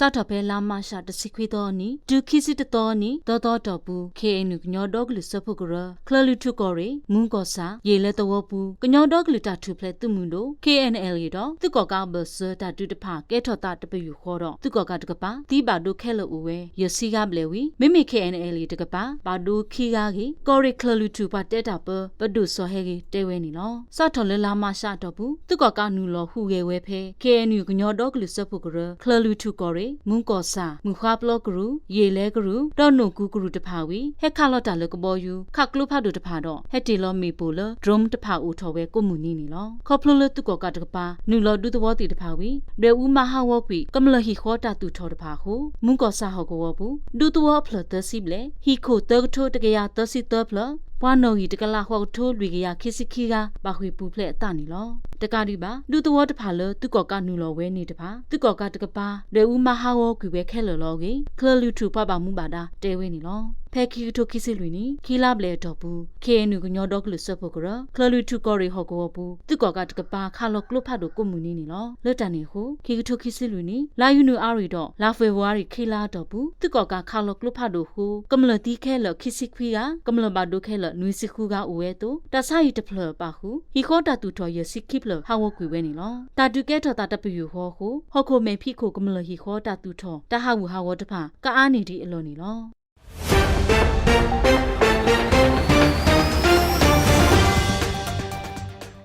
စးထီၣ်ဖဲလါမးရှး တဆံခွံသီအနံၤ တုၤခံဆံတသီအနံၤ သီသီအတီၢ်ပူၤ ခ့ၣ်အဲၣ်ယူၣ် ကညီဒီကလုာ်စၢဖှိၣ်ကရၢ ချၢၣ်လွံၢ်ထူၣ်ကီၢ်ရ့ၣ် မူၤကီၢ်ဆၣ် ယ့ၣ်လဲသဝီပူၤ ကညီဒီကလုာ်တၢ်ထူၣ်ဖျဲးသုးမုၢ်ဒိၣ် ခ့ၣ်အဲၣ်ယူၣ် ဒီး သုးကီၣ်ကးအဘၢၣ်စၢၤတၢ်ဒုးတဖၣ် ကဲထီၣ်သးတပယူာ်ဃီဒီး သုးကီၣ်ကးတကပၤ သံဘၣ်ဒိခဲလၢာ်အိၣ်ဝဲ ယဲၢ်ဆံဂၤဘျဲၣ်ဝံၤ မ့မ့ၢ် ခ့ၣ်အဲၣ်ယူၣ် တကပၤ ဘၣ်ဒိခံဂၤအဂ့ၢ် ကီၢ်ရ့ၣ်ချၢၣ်လွံၢ်ထူၣ်ပှၤတဲတၢ်ပၢ ပဒိၣ်စီၤဟဲဂ့ၤ တဲဝဲန့ၣ်လီၤ. စးထီၣ်လၢလါမးရှးအတီၢ်ပူၤ သုးကီၣ်ကးနုာ်လီၤဟူးဂဲၤဝဲဖဲ ခ့ၣ်အဲၣ်ယူၣ် ကညီဒီကလုာ်စၢဖှိၣ်ကရၢ ချၢၣ်လွံၢ်ထူၣ်ကီၢ်ရ့ၣ် မူၤကီၢ်ဆၣ် မုၢ်ဃါပျီကရူၢ် ယ့ၣ်လဲကရူၢ် ဒီးနိၣ်ကူကရူၢ်တဖၣ်ဝံၤ ဟဲခးလီၤတၢ်လၢကဘီယူၤ ခးကျိဖးဒိၣ်တဖၣ်ဒီး ဟဲတ့ၢ်လီၤမ့ၣ်ပိၢ်လၢ drone တဖၣ်အိၣ်ထီၣ်ဝဲကိးမုၢ်နံၤန့ၣ်လီၤ. ခီဖျိလၢသုးကီၣ်ကးတကပၤ နုာ်လီၤဒူသဝီသ့ၣ်တဖၣ်ဝံၤ ဒွဲၣ်အူမၤဟးဂီၤကွံာ် ကမျၢၢ်ဟံၣ်ဃီတၢ်သူၣ်ထီၣ်တဖၣ်အဃိ မူၤကီၢ်ဆၣ်ဟီၣ်ကဝီၤပူၤ ဒူသဝီအဖျၢၣ်သၢဆံဘျဲၣ် ဟံၣ်ခိၣ်သၢကထိတကယၤသၢဆံသၢဖျၢၣ် ပှၤနီၣ်ဂံၢ်တကလးဃိးကထိလွံၢ်ကယၤခံဆံခံဂၤ ဘၣ်ဃ့ၢ်ပူၤဖျဲးအသးန့ၣ်လီၤ. တကးဒံးဘၣ် ဒူသဝီတဖၣ်လၢသုးကီၣ်ကးနုာ်လီၤဝဲန့ၣ်တဖၣ် သုးကီၣ်ကးတကပၤ ဒွဲၣ်အူမၤဟးဂီၤကွံာ်ဝဲခဲလၢာ်လီၤအဂ့ၢ် ချၢၣ်လွံၢ်ထူၣ်ပှၤဘၣ်မူဘၣ်ဒါတဲဝဲန့ၣ်လီၤ. ဖဲခံကထိခံဆံလွံၢ်နံၣ် ခံလါဘျဲၣ်အတီၢ်ပူၤ ခ့ၣ်အဲၣ်ယူၣ် ကညီဒီကလုာ်စၢဖှိၣ်ကရၢ ချၢၣ်လွံၢ်ထူၣ်ကီၢ်ရ့ၣ်ဟီၣ်ကဝီၤပူၤ သုးကီၣ်ကးတကပၤ ခးလီၤကျိဖးဒိၣ်ကိးမုၢ်နံၤန့ၣ်လီၤ. လၢတၢ်န့ၣ်အဃိ ခံကထိခံဆံလွံၢ်နံၣ် လါယနူၤအါရံၤဒီး လါဖ့ၤဘြူၤအါရံၤ ခံလါအတီၢ်ပူၤ သုးကီၣ်ကးခးလီၤကျိဖးဒိၣ်အဃိ ကမျၢၢ်သံခဲလၢာ် ခံဆံခွံဂၤ, ကမျၢၢ်ဘၣ်ဒိခဲလၢာ် နွံဆံဃုဂၤအိၣ်ဝဲအသိး တၢ်ဆါဟံၣ်တဖျၢၣ်အပာ်ဃုာ် ဟံၣ်ဃီတၢ်သူၣ်ထီၣ် ယဲၢ်ဆံခံဖျၢၣ် ဟးဂီၤကွံာ်ဝဲန့ၣ်လီၤ. တၢ်ဒုးကဲထီၣ်သးတပယူာ်ဃီအဃိ ဟီၣ်ခိၣ်မဲာ်ဖံးခိၣ်ကမျၢၢ်ဟံၣ်ဃီတၢ်သူၣ်ထီၣ် တၢ်ဟးဂူာ်ဟးဂီၤတဖၣ် ကအါန့ၢ်ဒံးအလီၢ်န့ၣ်လီၤ.